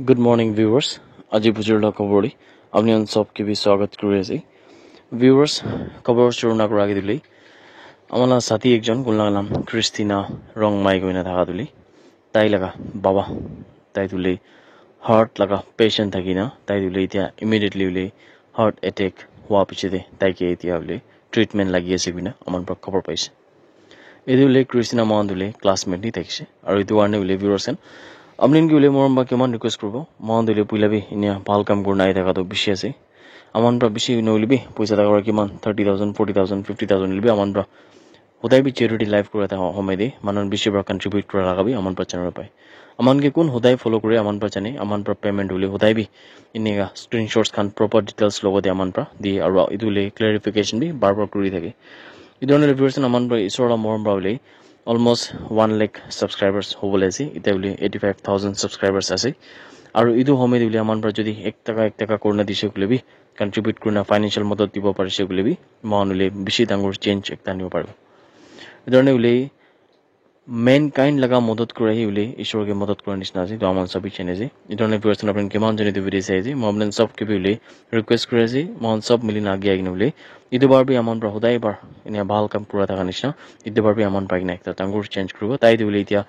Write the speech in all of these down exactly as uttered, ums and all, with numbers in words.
Good morning, viewers. Aji bujur la khobor te apni khan sob ke bi swagat kuri ase. Viewers, khobor shuru na kura age dile, amar la sati ekjon kunla naam Christina Rongmai koina thaka dile, tai laga baba, tai dile heart laga patient thaki na, tai dile etia immediately ule heart attack hua piche te tai ke etia ule treatment lagi ase koina amar para khobor paise. Etu hoile Christina mohan tu hoile classmate ni thakishe. Aru etu karne hoile viewers khan, apni khan ke hoile morom para kiman request kuribo, mohan tu hoile puila bi enia bhal kam kurina ahi thaka tu bishi ase. Aman para bishi nohoile bi poisa thaka para kiman thirty thousand, forty thousand, fifty thousand hoile bi aman para hodai bi charity life kura thaka homoi te manu khan bishi para contribute kura laga bi aman para janibo pai. Aman ke kun hodai follow kure aman para jane, aman para payment hoile hodai bi enika screenshots khan proper details logo te aman para di aru etu hoile clarification bi bar bar kuri thake. Etu karne viewers khan aman para isor la morom para hoile almost one lakh subscribers hobole ase. Etia hoile eighty five thousand subscribers ase. Aru etu homoi te hoile aman para jodi ek taka ek taka kurina dise koile bi, contribute kurina financial madad dibo parise koile bi, mohan hoile bishi dangor change ekta anibo paribo. Etu karne hoile mankind laga madad kura hi hoile isor ke madad kura nishina ase. Etu aman sob bi jane ase. Etu karne viewers khan apni kiman jane etu video sai ase, moi apni sob ke bi hoile request kuri ase, mohan sob mili na age ahi kena hoile etu bar bi aman para hodai bar enia bhal kam kura thaka nishina etu bar bi aman pai kena ekta dangor change kuribo. Tai tu hoile etia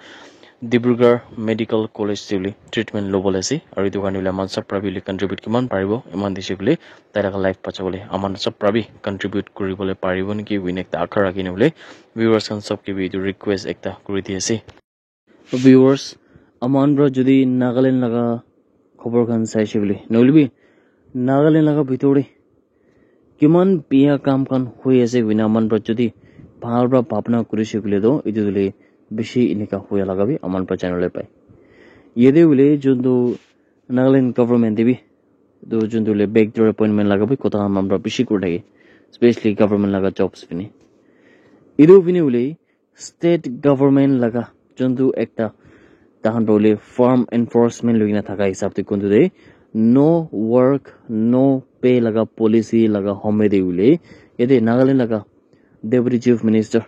Dibrugarh Medical College te hoile treatment lobole ase. Aru etu karne hoile aman sob para bi hoile contribute kiman paribo, eman dise koile tai laga life bachabole aman sob para bi contribute kuribole paribo niki, win ekta akha rakhi na hoile viewers khan sob ke bi etu request ekta kuri di ase. Viewers, aman para jodi Nagaland laga khobor khan saise koile, nohoile bi Nagaland laga bitor te kiman biya kam khan hoi ase koina aman para jodi bhal para bhabna kurise koile toh etu hoile bishi enika hoya laga bi aman para janibole pai. Yate hoile juntu Nagaland government te bi etu juntu hoile backdoor appointment laga bi kotha khan aman para bishi kuri thake, especially government laga jobs phine. Etu phine hoile state government laga juntu ekta tahan para hoile firm enforcement loikena thaka hisab te kuntu te no work no pay laga policy laga homoi te hoile yate Nagaland laga Deputy Chief Minister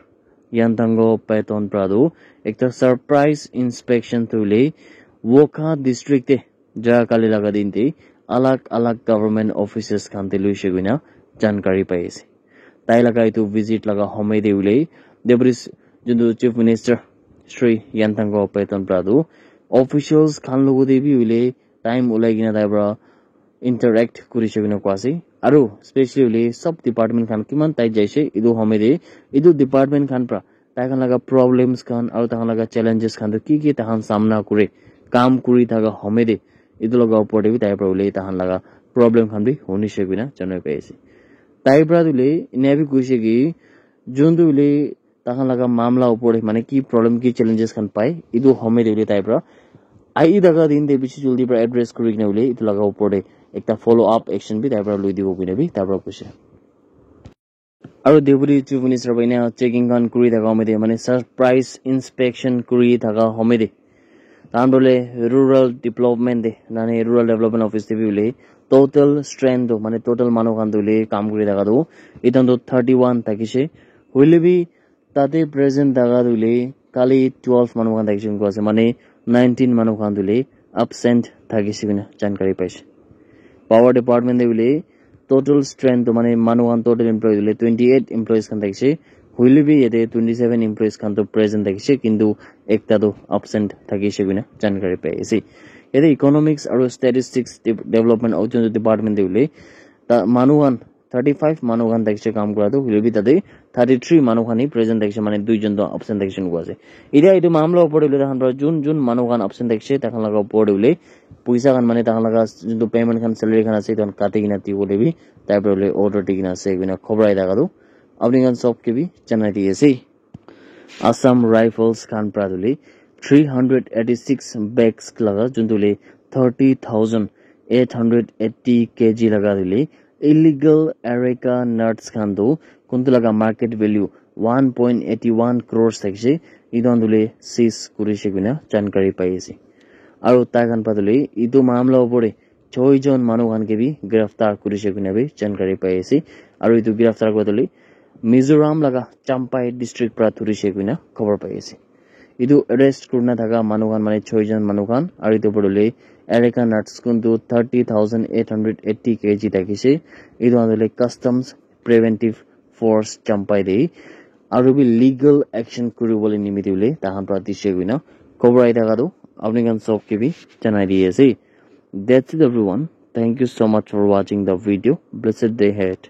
Yantango Paiton para tu ekta surprise inspection tu hoile Wokha district te ja kali laga din te alag alag government offices khan te loise koina jankari pai ase. Tai laga etu visit laga homoi te hoile Deputy s- juntu Chief Minister Shri Yantango Paiton para tu officials khan logo te bi hoile time ulai kena tai para interact kurise koina koa ase. Aru specially hoile sob department khan kiman tai jaise etu homoi te etu department khan para tai khan laga problems khan aru tai khan laga challenges khan tu ki ki tai khan samna kure kam kuri thaka homoi te etu laga upor te bi tai para hoile tai khan laga problem khan bi hunise koina janai pai ase. Tai para tu hoile enia bi koise ki juntu hoile tai khan laga mamla upor te mane ki problem ki challenges khan pai etu homoi te hoile tai para ahi thaka din te bishi jaldi para address kuri kena hoile etu laga upor te ekta follow up action bi tai para loi dibo koina bi tai para koise. Aru Deputy Chief Minister para enia checking khan kuri thaka homoi te mane surprise inspection kuri thaka homoi te tai khan tu hoile rural development te nane rural development office te bi hoile total strength tu mane total manu khan tu hoile kam kuri thaka tu etu khan tu thirty one thakise. Hoile bi tate present thaka tu hoile kali twelve manu khan thakise koina koa ase, mane nineteen manu khan tu hoile absent thakise koina jankari paise. Power department te hoile total strength tu mane manu khan total employee tu hoile twenty eight employees khan thakise, hoile bi yate twenty seven employees khan tu present thakise kintu ekta tu absent thakise koina jankari pai ase. Yate economics aru statistics de- development au juntu department te hoile ta manu khan thirty five manu khan thakise kam kura tu hoile bi tate thirty three manu khan hi present thakise mane dui jon tu absent thakise koina koa ase. Etia etu mamla upor te hoile tai khan para jun jun manu khan absent thakise tai khan laga upor te hoile poisa khan mane tai khan laga juntu payment khan salary khan ase etu khan kati kena dibole bi tai para hoile order di kena ase koina khobor ahi thaka tu apni khan sob ke bi janai di ase. Assam Rifles khan para tu hoile three hundred eighty six bags laga juntu hoile thirty thousand eight hundred eighty kg laga tu hoile illegal areca nuts khan tu kuntu laga market value one point eighty one crores thakise etu khan tu hoile seize kurise koina jankari pai ase. Aru tai khan para tu hoile etu mamla upor te choi jon manu khan ke bi giraftar kurise koina bi jankari pai ase. Aru etu giraftar kura tu hoile Mizoram laga Champhai district para dhurise koina khobor pai ase. Etu arrest kurina thaka manu khan mane choi jon manu khan, aru etu opor te hoile Arakan nuts kun tu thirty thousand eight hundred eighty K G thakise. Etu khan hoile customs preventive force champai de aru bi legal action kuribole nimite hoile tahan pra dise koina khobor ahi thaka tu apni khan sob ke bi janai di ase. That's it everyone. Thank you so much for watching the video. Blessed day ahead.